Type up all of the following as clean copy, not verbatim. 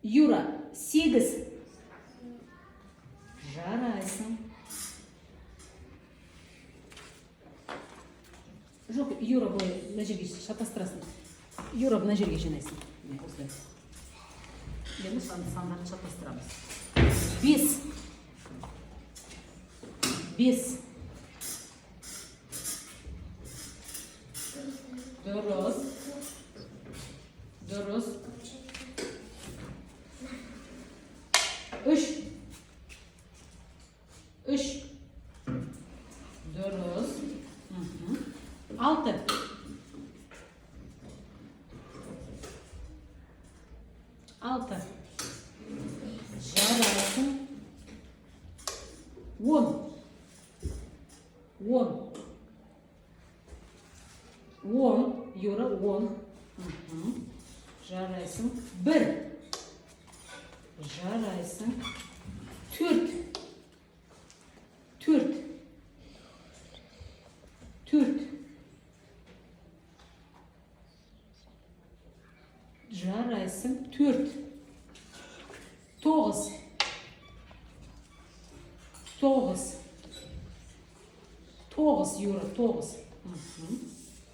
Юра, 8. Жарайсың. Жоқ, Юра, былай мына жерге шатастырасың. Юра, мына жерге жинайсың. Міне, осылай. Енді сандарды шатастырамыз. 5. 5. Дұрыс. Дұрыс. 3. 3. Дұрыс. 6. 6. Жарайсың. 10. 10. 10. Юра, 10. Жарайсың. 1. Жарайсың. 4. 4. 4. Жарайсың. 4. 9. 9. 9, Юра, 9.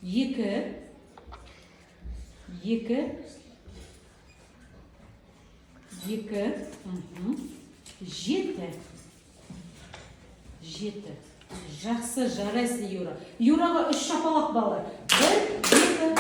2. 2. 2. 7. 7. Жақсы, жарайсың, Юра. Юраға үш шапалақ, балалар. 1, 2.